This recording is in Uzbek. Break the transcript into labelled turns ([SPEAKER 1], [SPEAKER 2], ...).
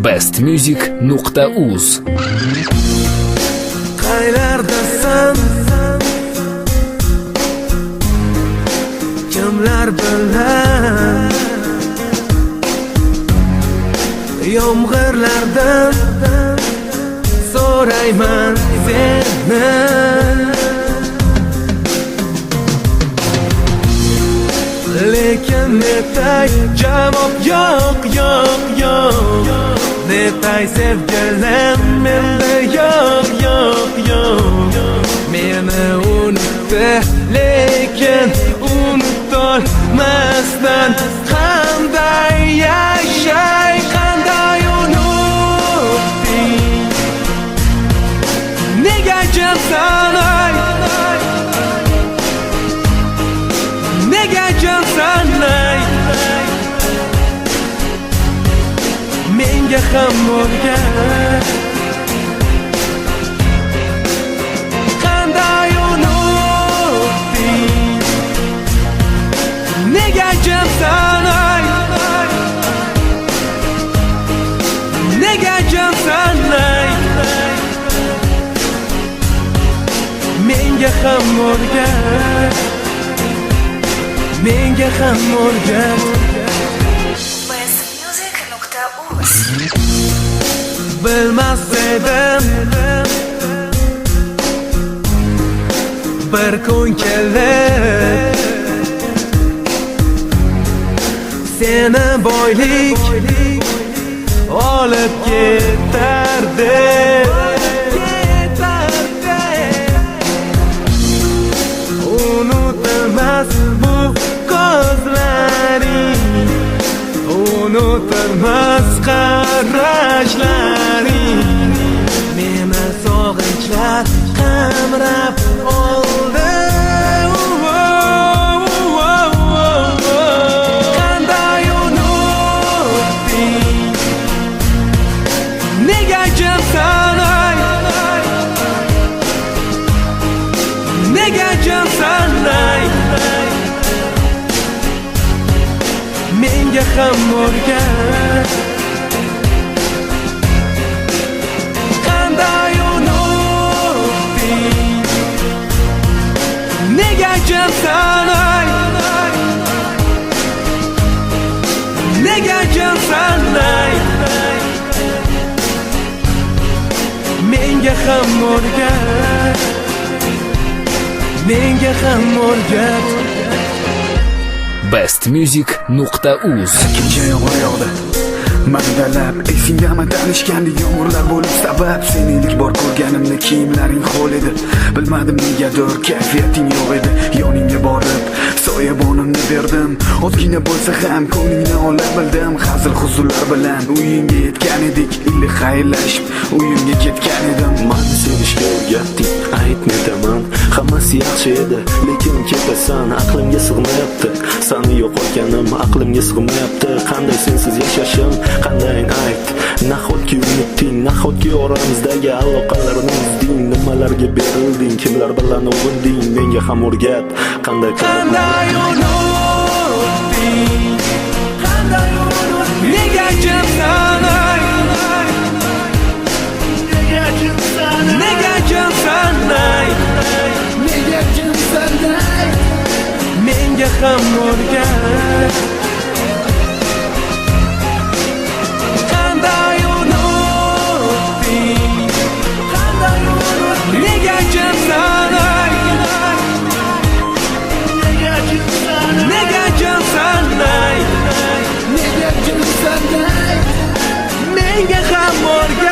[SPEAKER 1] bestmusic.uz.
[SPEAKER 2] Qaylardasan, kimlar bilan yomg'irlardan so'rayman seni. Lekin netay javob yo'q, yo'q, yo'q. Netay sevgilim menda yo'q, yo'q, yo'q. Meni unutdi, lekin unutolmasdan qanday yashay, qanday unutding? Nega jimsan ay? Nega jimsan ay? Menga ham o'rgat qanday unutding? Nega jimsan ay? Nega jimsan ay? Menga ham o'rgat, menga ham o'rgat.
[SPEAKER 3] bestmusic.uz.
[SPEAKER 2] Bilmas edim bir kun kelib seni boylik olib ketardi. Unutilmas bu ko'zlaring, unutilmas qarashlaring. Meni sog'inchlar qamrab oldi. Qanday unutding? Nega jimsan ay? Nega jimsan ay? Menga ham o'rgat qanday unutding? Nega jimsan ay? Nega jimsan ay? Menga ham o'rgat, menga ham o'rgat.
[SPEAKER 1] bestmusic.uz.
[SPEAKER 4] Kecha yomg'ir yog'di mag'dalab, esingdami tanishgandik, yomg'irlar bo'lib sabab. Seni ilk bor ko'rganimda kiyimlaring ho'l edi, bilmadim negadir kayfiyating yo'q edi. Yoningga borib soyabonimni berdim, ozgina bo'lsa ham ko'nglingni ola bildim. Hazil huzurlar bilan uyingga yetgan edik, iliq xayrlashib uyimga ketgan edim.
[SPEAKER 5] Mani sevishga o'rgatding, ayt netaman. Hammasi yaxshi edi, lekin ketasan. Aqlimga sig'mayapti seni yo'qotganim, aqlimga sig'mayapti qanday sensiz yashashim, qanday ayt. Nahotki unutding, nahotki oramizdagi aloqalarni uzding, nimalarga berilding, kimlar bilan ovunding, menga ham o'rgat qanday qilib.
[SPEAKER 2] Qanday unutding? Qanday unutding? Nega jimsan ay? Nega jimsan ay?
[SPEAKER 4] Nega jimsan ay?
[SPEAKER 2] Menga ham o'rgat qanday unutding? Qanday unutding? Nega jimsan ay? Nega jimsan ay?
[SPEAKER 4] Nega jimsan ay?
[SPEAKER 2] Menga ham o'rgat.